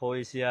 ເອເຊຍ.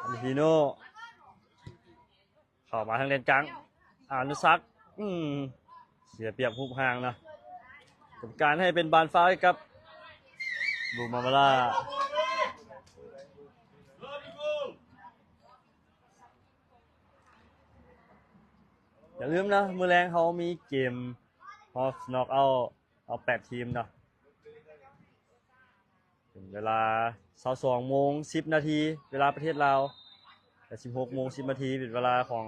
ອັນທີໂນ ເຂົ້າມາທາງແດນກາງ ອານຸສັກ ອືມ ເສຍປຽບຮູບຮ່າງເນາະ ເປັນການໃຫ້ເປັນບານຟາວໃຫ້ກັບບູມາມາລາ. ຢ່າລືມນະ ມື້ແລງເຮົາມີເກມຮອບນັອກເອົາ ເອົາແປດທີມເນາະ ເປັນເວລາຊາວສອງໂມງສິບນາທີ ເວລາປະເທດລາວ ແລະ ສິບຫົກໂມງສິບນາທີ ເປັນເວລາຂອງ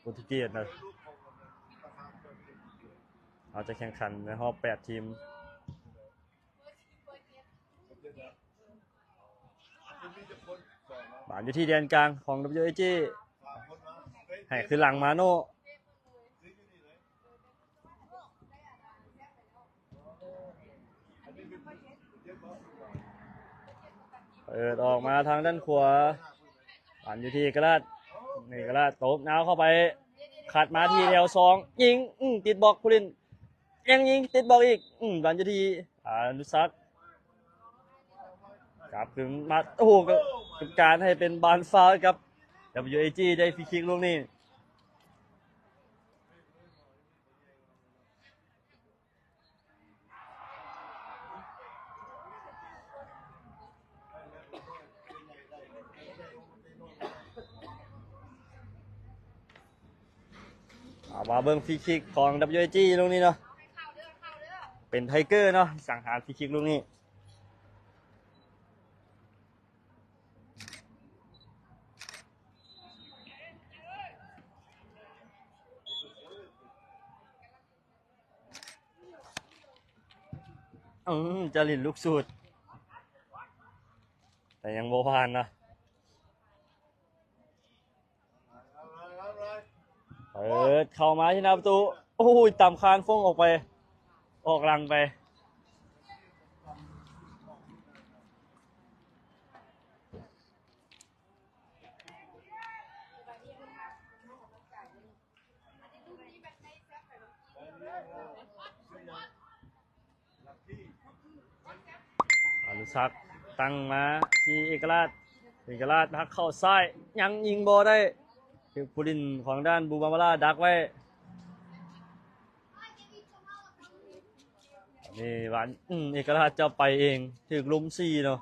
ໂປຣຕຸເກດນະ. ເຮົາຈະແຂ່ງຂັນໃນຮອບແປດທີມ. ບານຢູ່ທີ່ແດນກາງຂອງ WAG ໃຫ້ຄືນຫຼັງມາໂນ ເປີດອອກມາທາງດ້ານຂວາ ບານຢູ່ທີ່ເອກະລາດ ເອກະລາດຕົບຍາວເຂົ້າໄປ ຂັດມາທີ່ແຖວສອງ ຍິງ ອື ຕິດບລັອກ ຜູ້ຫຼິ້ນ ຍັງຍິງຕິດບລັອກອີກ ອືມ ບານຢູ່ທີ່ອານຸສັກ ກັບຄືນມາ ໂອ້ໂຫ ກຳມະການໃຫ້ເປັນບານຟາວໃຫ້ກັບ WAG ໄດ້ຟຣີຄິກລູກນີ້. ເອົາມາເບິ່ງຟຣີຄິກຂອງ WAG ລູກນີ້ເນາະ ເປັນໄທເກີເນາະ ສັງຫານຟຣີຄິກລູກນີ້. ອືມ ຈາລິນລູກສູດ ແຕ່ຍັງບໍ່ຜ່ານນະ ເປີດເຂົ້າມາທີ່ໜ້າປະຕູ ໂອ້ຍ ຕຳຄານຟົງອອກໄປ ອອກຫຼັງໄປ. ອານຸສັກຕັ້ງມາທີ່ເອກະລາດ ເອກະລາດຫັກເຂົ້າຊ້າຍ ຍັງຍິງບໍ່ໄດ້ ຖືກຜູ້ຫຼິ້ນຂອງດ້ານບູມາມາລາດັກໄວ້. ນີ້ບານ ອືມ ເອກະລາດຈະໄປເອງ ຖືກລຸມສີ່ເນາະ.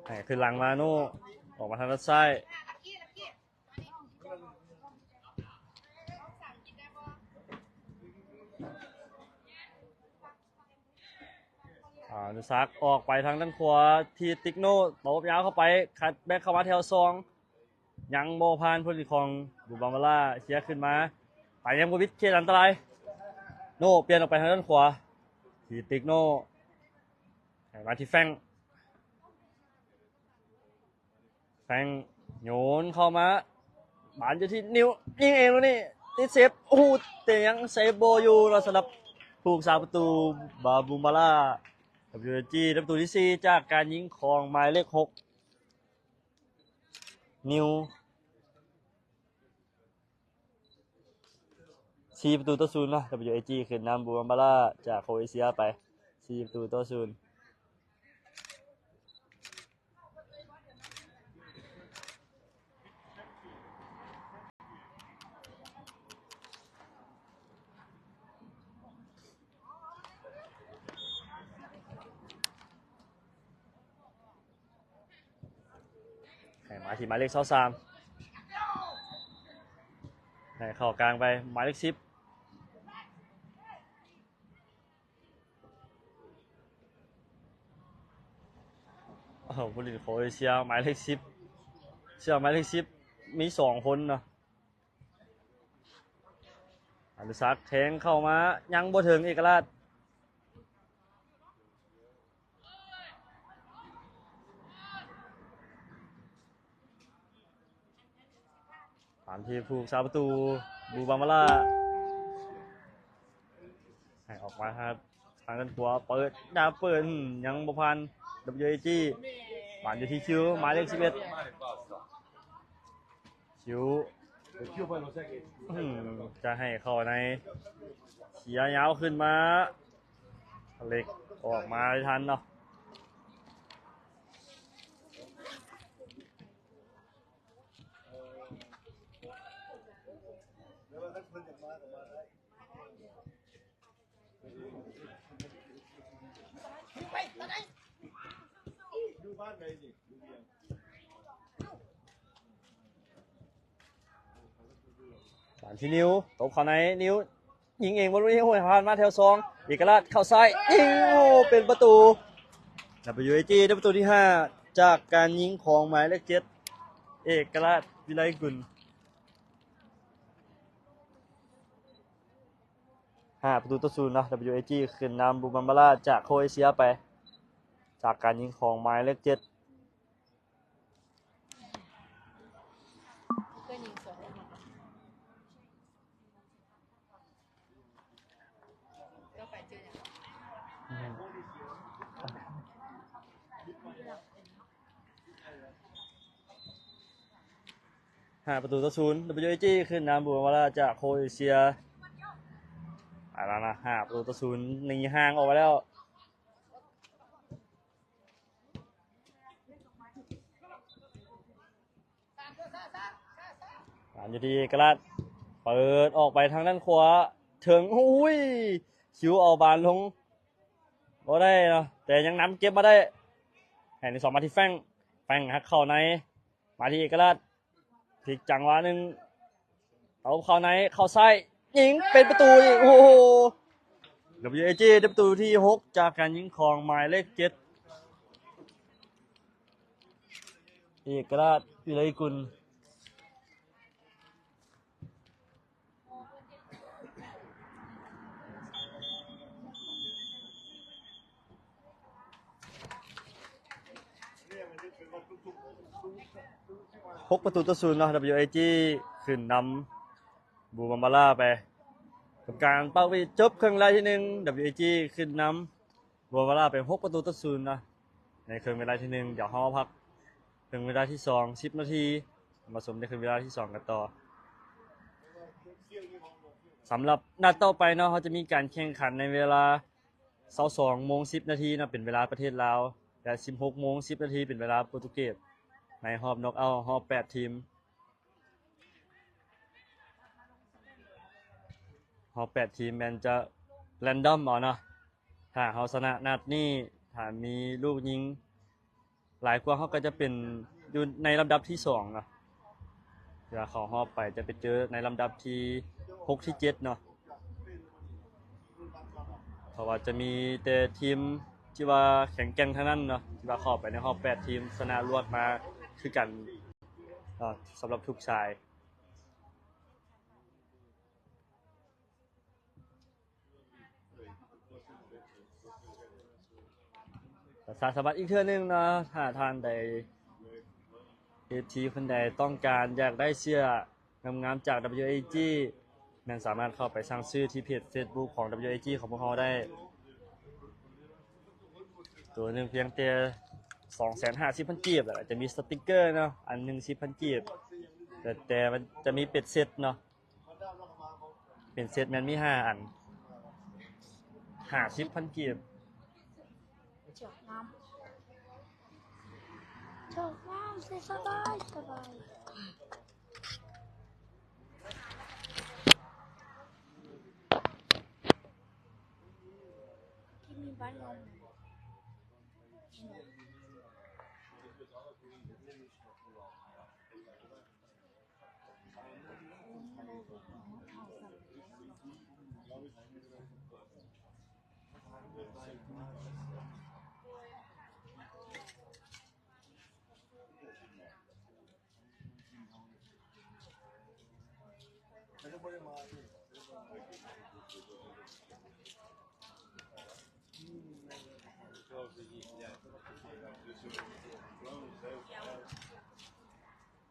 ໃຫ້ຄືນຫຼັງມາໂນ ອອກມາທາງດ້ານຊ້າຍ ອານຸສັກອອກໄປທາງດ້ານຂວາ ທີ່ຕິກໂນ ຕົບຍາວເຂົ້າໄປ ຄັດແບັກເຂົ້າມາແຖວສອງ ຍັງບໍ່ຜ່ານຜູ້ຫຼິ້ນຂອງບູບາມາລາ ເຄຍຂຶ້ນມາ ໄປຍັງບໍ່ມິດເຂດອັນຕະລາຍ ໂນປ່ຽນອອກໄປທາງດ້ານຂວາ ທີ່ຕິກໂນ ໃຫ້ມາທີ່ແຟງ ແຟງໂຍນເຂົ້າມາ ບານຢູ່ທີ່ນິວ ຍິງເອງລູກນີ້ ຕິດເຊບ ໂອ້ໂຫ ແຕ່ຍັງເຊບບໍ່ຢູ່ເນາະ ສຳລັບຜູ້ຮັກສາປະຕູບາບູມາລາ WAG ໄດ້ປະຕູທີສີ່ ຈາກການຍິງຂອງໝາຍເລກຫົກ ນິວ. ສີ່ປະຕູຕໍ່ສູນເນາະ WAG ຂຶ້ນນຳບູມາມາລາຈາກໂຄເອເຊຍໄປ ສີ່ປະຕູຕໍ່ສູນ. ໃຫ້ມາທີ່ໝາຍເລກຊາວສາມ ໃຫ້ເຂົ້າກາງໄປ ໝາຍເລກສິບ ໂອ້ໂຫ ຜູ້ຫຼິ້ນຂອງເອເຊຍ ໝາຍເລກສິບ ເຊື່ອໝາຍເລກສິບ ມີສອງຄົນເນາະ. ອານຸສັກແທງເຂົ້າມາ ຍັງບໍ່ເຖິງເອກະລາດ ຕາມທີ່ຜູ້ຮັກສາປະຕູບູບາມາລາ ມາທາງດ້ານຂວາ ເປີດ ດາວເປີດ ຍັງບໍ່ຜ່ານ WAG ບານຢູ່ທີ່ຄິວ ໝາຍເລກສິບເອັດ ຄິວ ອືມ ຈະໃຫ້ເຂົ້າໃນ ເສຍຍາວຂຶ້ນມາ ເລັກອອກມາໄດ້ທັນເນາະ. ບານທີ່ນິວ ຕົບເຂົ້າໃນ ນິວຍິງເອງ ບໍ່ຮູ້ ໂອ້ຍ ຜ່ານມາແຖວສອງ ເອກະລາດເຂົ້າຊ້າຍ ຍິງ ໂອ້ ເປັນປະຕູ WAG ໄດ້ປະຕູທີຫ້າ ຈາກການຍິງຂອງໝາຍເລກເຈັດ ເອກະລາດ ວິໄລກຸນ. ຫ້າປະຕູຕໍ່ສູນເນາະ WAG ຂຶ້ນນຳບູມບັມບາລາຈາກໂຄເອເຊຍໄປ ຈາກການຍິງຂອງໝາຍເລກເຈັດ. ຫ້າປະຕູຕໍ່ສູນ WAG ຂຶ້ນນຳບູມບັມບາລາຈາກໂຄເອເຊຍ ເອົາລະນະ ຫ້າປະຕູຕໍ່ສູນ ໜີຫ່າງອອກໄປແລ້ວ. ບານຢູ່ທີ່ເອກະລາດ ເປີດອອກໄປທາງດ້ານຂວາ ເຖິງ ໂອ້ຍ ຄິວເອົາບານລົງບໍ່ໄດ້ເນາະ ແຕ່ຍັງນຳເກັບມາໄດ້ ໃຫ້ໃນສອງ ມາທີ່ແຟງ ແຟງຫັກເຂົ້າໃນ ມາທີ່ເອກະລາດ ພລິກຈັງຫວະໜຶ່ງ ເອົາເຂົ້າໃນ ເຂົ້າຊ້າຍ ຍິງເປັນປະຕູອີກ ໂອ້ໂຫ WAG ໄດ້ປະຕູທີຫົກ ຈາກການຍິງຂອງໝາຍເລກເຈັດ ເອກະລາດ ວິໄລກຸນ. ຫົກປະຕູຕໍ່ສູນເນາະ WAG ຂຶ້ນນຳບູມບັມບາລາໄປ ກຳມະການເປົ່າຫວີດຈົບເຄິ່ງເວລາທີໜຶ່ງ WAG ຂຶ້ນນຳ ບົວມາລາໄປຫົກປະຕູຕໍ່ສູນເນາະ ໃນເຄິ່ງເວລາທີໜຶ່ງ. ດຽວເຮົາມາພັກເຄິ່ງເວລາທີສອງ ສິບນາທີ ມາຊົມໃນເຄິ່ງເວລາທີສອງກັນຕໍ່. ສຳລັບນັດຕໍ່ໄປເນາະ ເຮົາຈະມີການແຂ່ງຂັນໃນເວລາຊາວສອງໂມງສິບນາທີເນາະ ເປັນເວລາປະເທດລາວ ແລະ ສິບຫົກໂມງສິບນາທີ ເປັນເວລາໂປຣຕຸເກດ ໃນຮອບນັອກເອົາ ຮອບແປດທີມ. ຮອບແປດທີມແມ່ນຈະແຣນດອມເອົາເນາະ. ຖ້າເຮົາຊະນະນັດນີ້ ຖ້າມີລູກຍິງຫຼາຍກວ່າ ເຮົາກໍຈະເປັນຢູ່ໃນລຳດັບທີສອງເນາະ. ເວລາເຂົ້າຮອບໄປຈະໄປເຈີໃນລຳດັບທີຫົກ ທີເຈັດເນາະ. ເພາະວ່າຈະມີແຕ່ທີມທີ່ວ່າແຂງແກ່ງທັງນັ້ນເນາະ ທີ່ວ່າເຂົ້າໄປໃນຮອບແປດທີມ ຊະນະລວດມາຄືກັນເນາະ ສຳລັບທຸກສາຍ. ປະຊາສຳພັນອີກເທື່ອໜຶ່ງເນາະ ຖ້າທ່ານໃດ ເອັຟຊີ ຄົນໃດຕ້ອງການຢາກໄດ້ເສື້ອງາມໆຈາກ WAG ແມ່ນສາມາດເຂົ້າໄປສັ່ງຊື້ທີ່ເພຈເຟສບຸກຂອງ WAG ຂອງພວກເຮົາໄດ້. ໂຕໜຶ່ງພຽງແຕ່ສອງແສນຫ້າສິບພັນກີບ ແລ້ວກໍຈະມີສະຕິກເກີເນາະ ອັນໜຶ່ງສິບພັນກີບ ແຕ່ ແຕ່ມັນຈະມີເປັນເຊັດເນາະ. ເປັນເຊັດແມ່ນມີຫ້າອັນ ຫ້າສິບພັນກີບ. ຈອກນ້ຳ ຈອກນ້ຳ ສະບາຍ ສະບາຍ.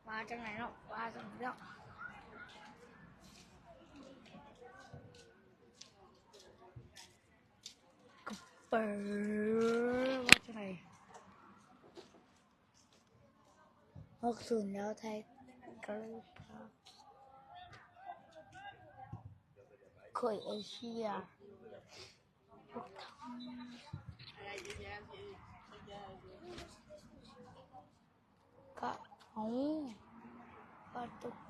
ມາຈັ່ງໃດເນາະ ມາຈັ່ງໃດເນາະ. ມາຈັ່ງໃດເນາະ. ເປີ ວ່າຈັ່ງໃດ? ຫົກສູນ ແລ້ວ ໄທເກີ ໂຄເອເຊຍ ກະ ເອົາ ປະຕູ